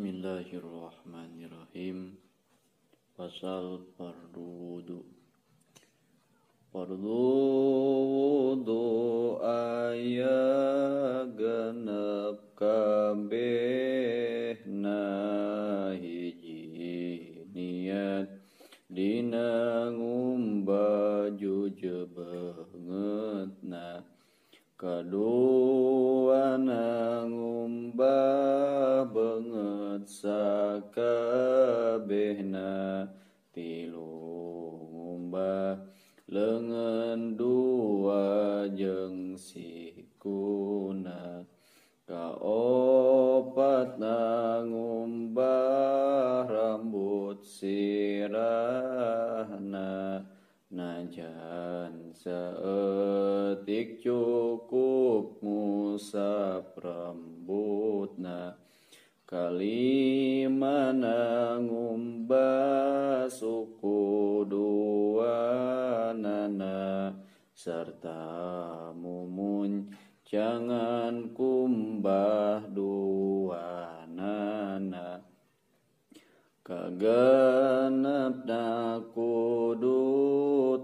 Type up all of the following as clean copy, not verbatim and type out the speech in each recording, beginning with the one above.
Bismillahirrahmanirrahim. Pasal fardu wudu. Fardu wudu aya genep kabehna, hiji niat dina ngumbah juje beungeutna, kaduana ngumbah beungeut sakabehna, tilu ngumbah leungeun dua jeung sikuna, kaopatna ngumbah rambut sirahna, najan saeutik cukup ngusap rambutna, kalimana ngumbah suku duanana, serta mumun jangan kumbah duanana, kagenepna kudu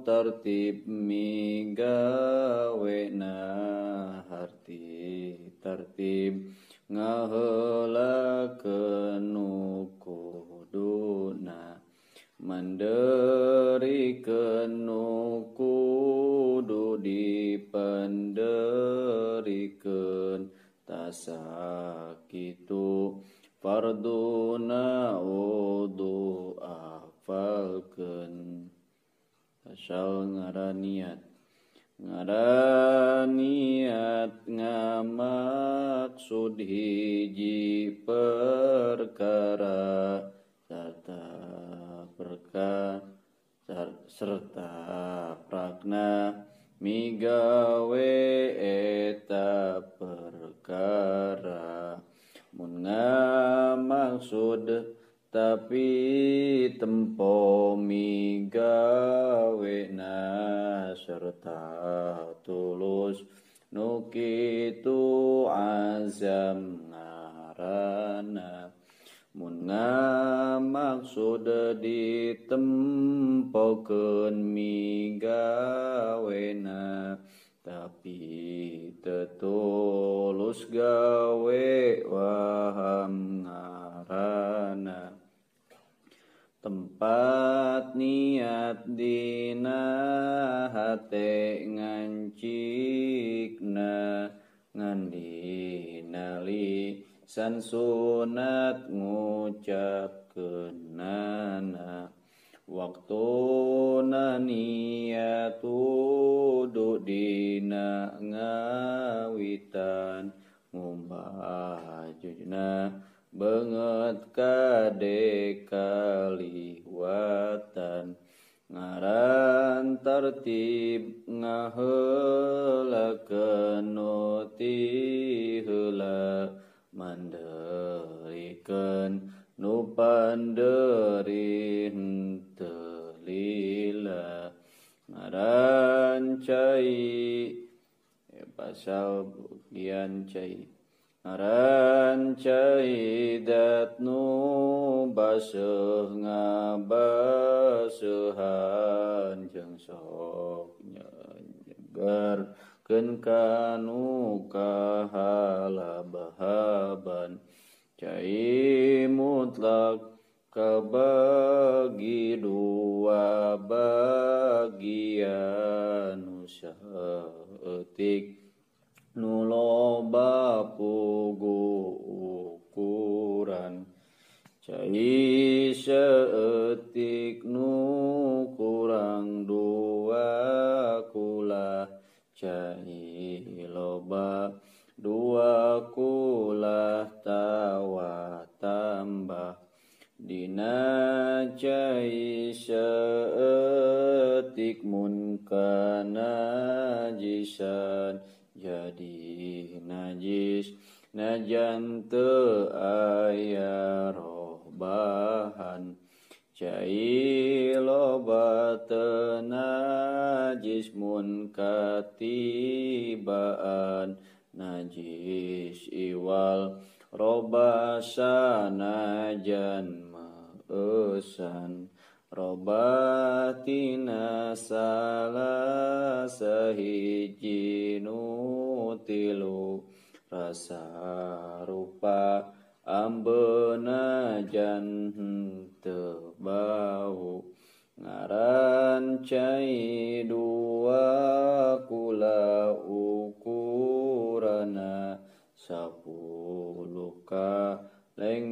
tertib migawena, harti tertib ngaheulakeun nu kuduna, manderikeun nu kudu dipenderikeun, tasakitu farduna wudu hafalkeun. Asal ngaraniat, ngaraniat ngamaksud hiji perkara serta serta prakna migawe eta perkara, mun ngamaksud tapi tempo migawena serta tulus nu kitu azam ngaranna, mun ngamaksud ditempokeun migawena tapi teu tulus gawe waham ngaranna, tempat niat dina hate ngancikna, ngan dina lisan sunat ngucapkeunana, waktuna niat wudu dina ngawitan, ngumbah jujna beungeut kade kaliwatan, ngaran tertib ngaheulakeun nu ti heula, manderikeun nu panderi henteu lila, ngaran cai pasal bagian cai, ngaran cai dat nu baseuh ngabaseuhan, jeung sok nyegarkeun kanu kahalabahaban, cai mutlak kabagi dua bagian, nu saeutik nu loba pugu ukuran, cai saeutik nu kurang dua kula, cai loba dua kula tawa tambah, dina cai saeutik mun kanajisan jadi najis najan teu aya robahan, cai loba teu najis mun katibaan, najis iwal Robah sanajan meesan robah tina salah sahiji nu tilu rasa rupa ambeuna jan henteu bau ngaran cai dua kula ukurana 10 kaleng.